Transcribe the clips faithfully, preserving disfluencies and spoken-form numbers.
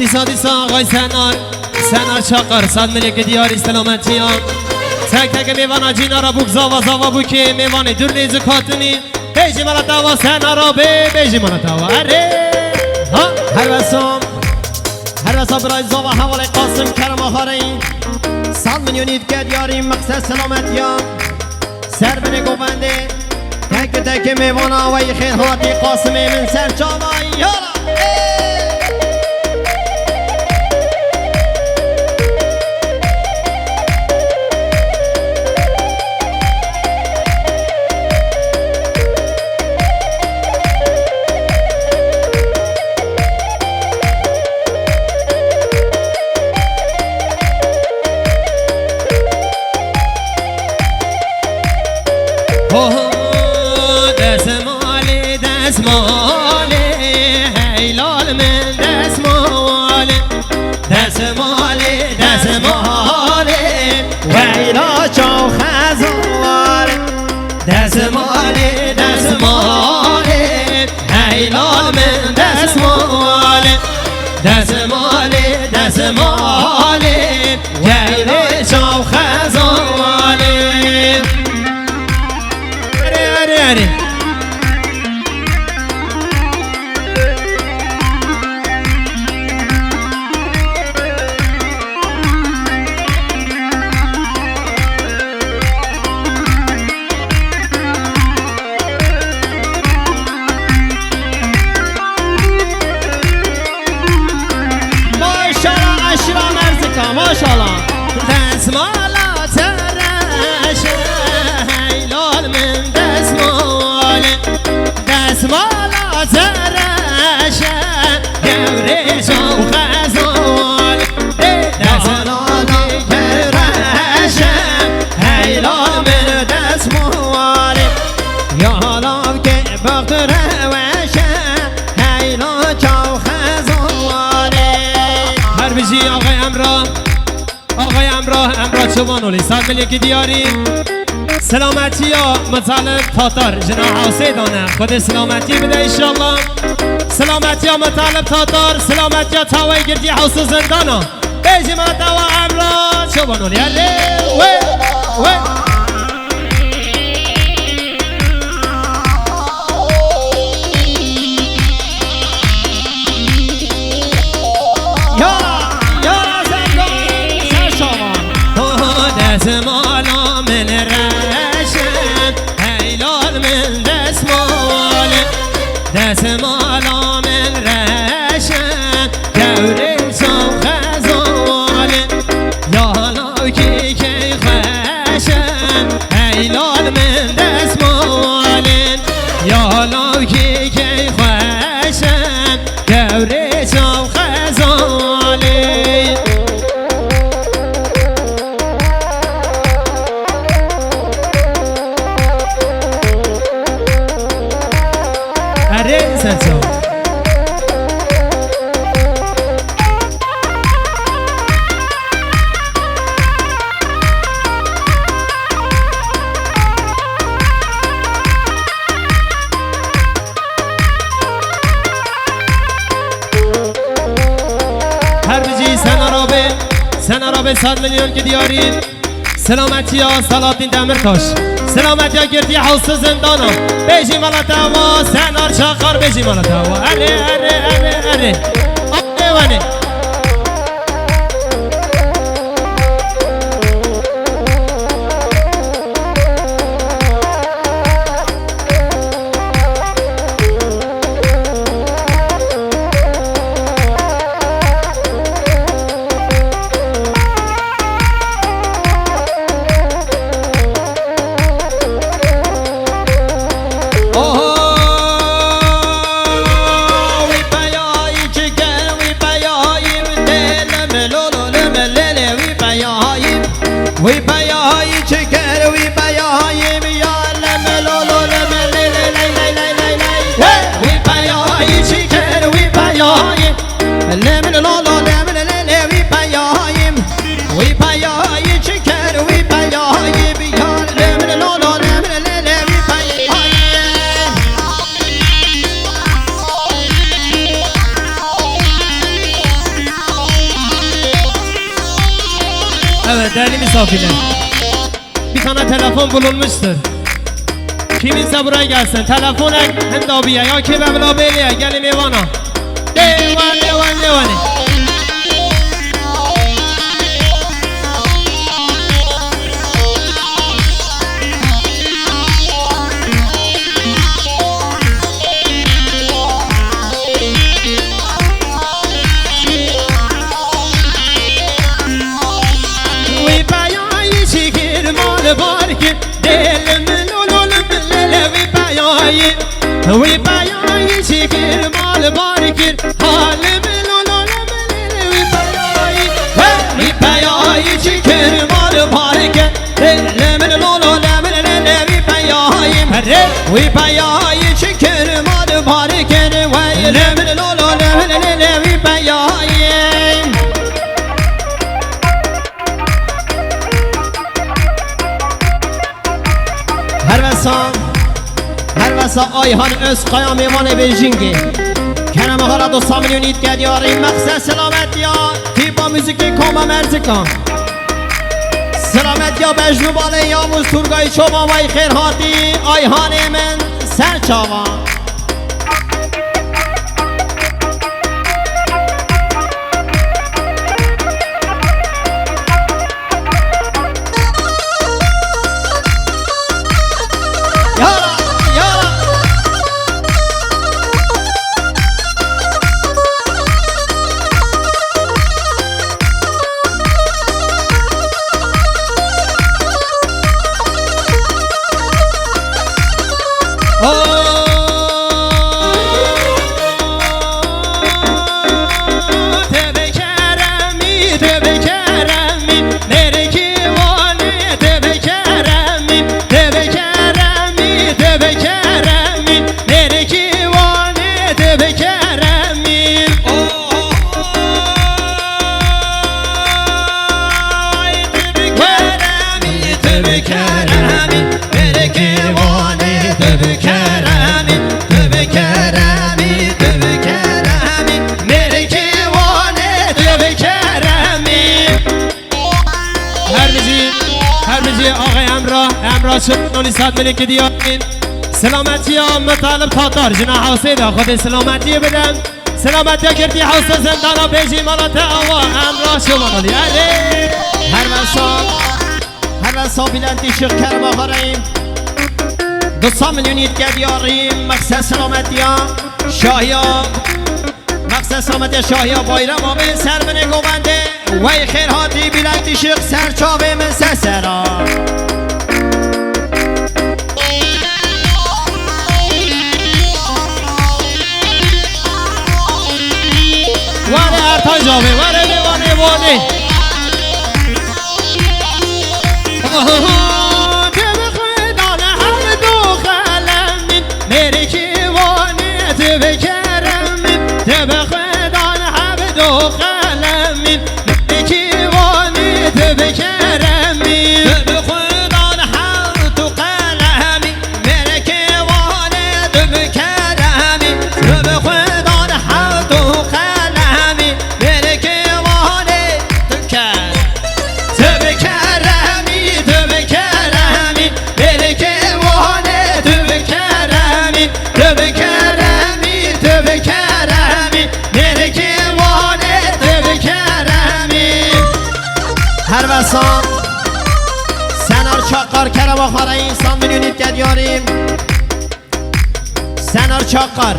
Dîsa, dîsa, axay Senar, Senar Çakar, Sad Milê ki diyarî selametiya. Tek tek mêvana cîna ra bûk zava, zava bûkê mêvanê dûr nêzik hatinî. Bêjî mala te ava Senar abê, bêjî mala te ava. Erê! Ha? Her wesa, her wesa birayê zava hevalê Qasim Kerem Axareyî. Sad milyonî dike diyarî meqsed selametiya. Ser binê govendê, tek tek mêvana wey xêr hatî Qasimê min ser çava yara. Ê! Ho, ho, desmalê, desmalê, hey lal min desmalê. Desmalê, desmalê, weyla çaw xezalê. Desmalê, desmalê, hey lal min desmalê. Desmalê, desmalê, weyla çaw xezalê. Erê, erê, erê. Maşallah, aşira merzika, maşallah. Desmala tereşe, hey lal min desmale. Desmala tereşe, gewrê çaw xezal. Ê, desmala tereşe, hey lal min desmale. Ya lav ke baxt reweşe, hey la çaw xezale. Her bijî axay Emrah. Axay Emrah, Emrah Çobanolî, Sad Milê ki diyarî. Selametiya Mutalib Tatar, jina Hewsê dane. Xwedê selametiyê bide înşallah. Selametiya Mutalib Tatar, selametiya tawey girtî Hewsê zindana. Bêjî mala te ava Emrah Çobanolî. Erê, we, we. Ya, ya Zerdan, ser şavan. Ho, ho, desmala min reşe, hey lal min desmale. Desmala min reşe, gewrê çaw xezale. Ya law kî key xweş e, hey lal min desmalin. Ya law kî key xweş e, gewrê çaw xezalê. Erê, ser çav. Her bijî Senar abê, Senar abê Sad Milyon ki diyarî. Selametiya Salahattin Demirtaş. Selametiya girtî Hewsê zindana. Bêjî mala te ava, Senar Çakar bêjî mala te ava. Erê, erê, erê, erê. Erê wenê. Oho, wî peyayî çi ker, wî peyayî. Safile. Bir tane telefon bulunmuştur. Kiminse buraya gelsin. Telefonek henda biye. Ya kê be bila bêlê ye. Gelê mêvana. Ê, wane, wane, wane. Wî peyayî çi kir mal bar kir, dêl min lol lol min lê lê wî peyayî. Wî peyayî çi kir mal bar kir, hal min lol lol min lê lê wî peyayî. Hey, wî peyayî çi kir mal bar kir, dêl min lol lol min lê lê wî peyayî. Hey, wî peyayî çi kir mal bar kir, wey lê min lol lol min lê lê wî peyayî. Her wesa, her wesa Ayhan Özkaya mêvanê Bêjingê. Kerema xwe re du sed milyon ît ke diyarî, mexse selametiya tîpa muzîkê Koma Merzika. Selametiya bejn û balê Yavuz Turgay Çoban, wey xêr hatî Ayhanê min ser çava. Yara, yara. Ay, tu bi keremî, tu bi keremî, mêrekê Wanê, tu bi keremî, tu bi keremî, tu bi keremî, mêrekê Wanê, tu bi keremî. Her bijî, her bijî axê Emrah, Emrah Çirkanî sed milî ki diyarî. Selametiya Mitalib Tatar, jina Hewsê de, Xwedê selametiyê bide. Selametiya girtî hewsa zindana bêjî mala te awa Emrah Şomanolî. Erê! Her wesa, her wesa Bülent Işık kerema xwe re. Du sed milyon ît ke diyarî, mexse selametiya Şahiya. Mexse selametiya Şahiya Bayram abi ser binê govendê. Wey xêr hatî Bülent Işık ser çavê min ser sera. Were Ertan Cavê, were lê Wanê Wanê. Aha, te bi Xudan her du xelemîn, mêrikî Wanê tu bi keremîn, te bi Xudan her du xelemîn, mêrikî Wanê tu bi keremîn. Tu bi Xudan her du xelemîn, Mêrekê Wanê tu bi keremî, tu bi Xudan her du xelemî. Mêrekê Wanê tu ke-, tu bi keremî, tu bi keremî. Mêrekê Wanê tu bi keremî, tu bi keremî, tu bi keremî. Mêrekê Wanê tu bi keremî. Her wesa Senar Çakar kerema xwe re însan milyon ît ke diyarî. Senar Çakar.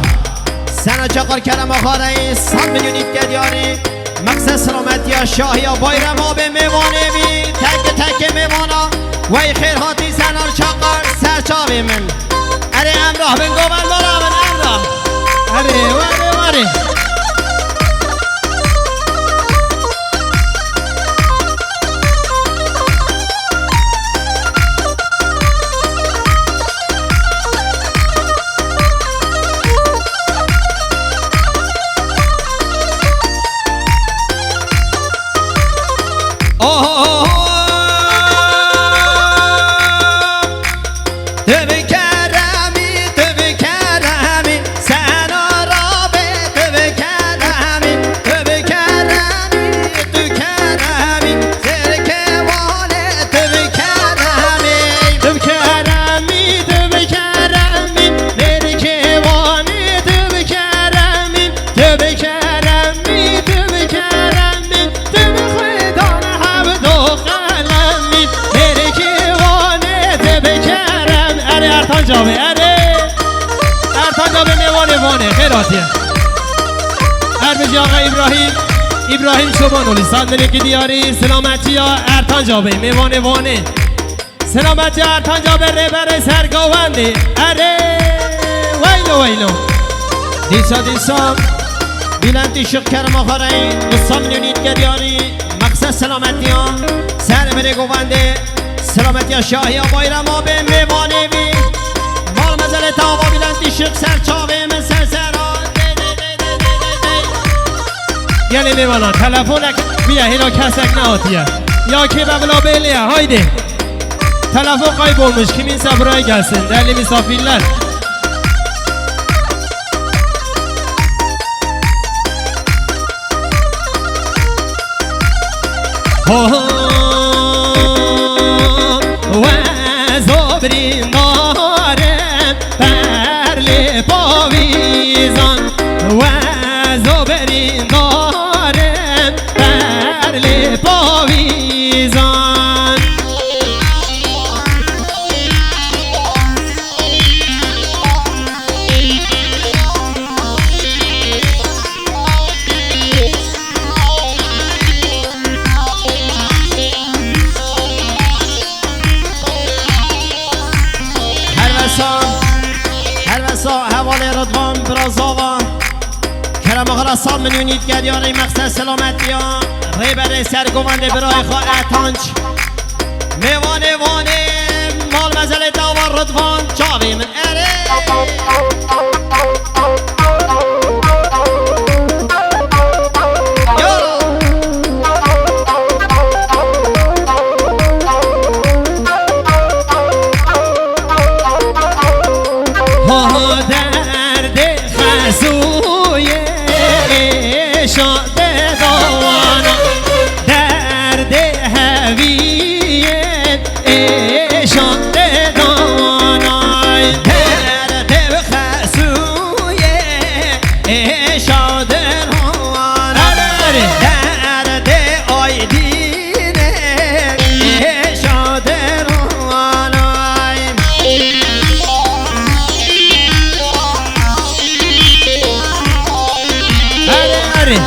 Senar Çakar kerema xwe re sed milyon ît ke diyarî. Mexse selametiya Şahiya Bayram abê mêvanê wî. Teke teke mêvana. Wey xêr hatî Senar Çakar ser çavê min. Erê Emrah bin govend mala min Emrah. Erê were were. Oh, oh, oh, oh. Tu bi keremî, tu bi keremî. Erê. Ertan Cabê mêvanê Vanê. Xêr hatiye. Erbijî Axa Îbrahîm. Îbrahîm Çobanolî. Sed milîkî diyarî. Selametiya Ertan Cabê. Mêvanê Vanê. Selametiya Ertan Cabê rêberê sergovendê. Erê. Weylo weylo. Dîsa dîsa. Bîlentî Şik Kerem Axarey. Nusam nûnît geriyarî. Meqsed selametiya. Ser birê govendê. Selametiya Şahiya Bayram abê mêvanê bî. Mal mezelê tava Bîlentî Şik ser çavê min ser sera. Gelê mêvana, telefonek bîye, hêla kesek nehatiye. Ya kê be bila bêlê ye, haydi. Telefon kaybolmuş, kiminse buraya gelsin, değerli misafirler. Ho, ho, we zo birîndar im, per lê pavîzan. We zo birîndar im, per lê pavîzan. Her wesa, her wesa hevalê Ridvan bira zava. Kerem Axara sal min û nît geriyarê meqsed selametiya. Rêberê sergovendê birayê xwe Ertanc. Mêvanê Vanê, mal mezelê dava Ridvan, çavê min erê. Yara. Ha, ha, derdê xezûyê êşa de dawana, derdê heviyê êşa de dawanay. Derdê xezûyê êşa de dawana. Derdê aydînê êşa de dawanay. Erê, erê.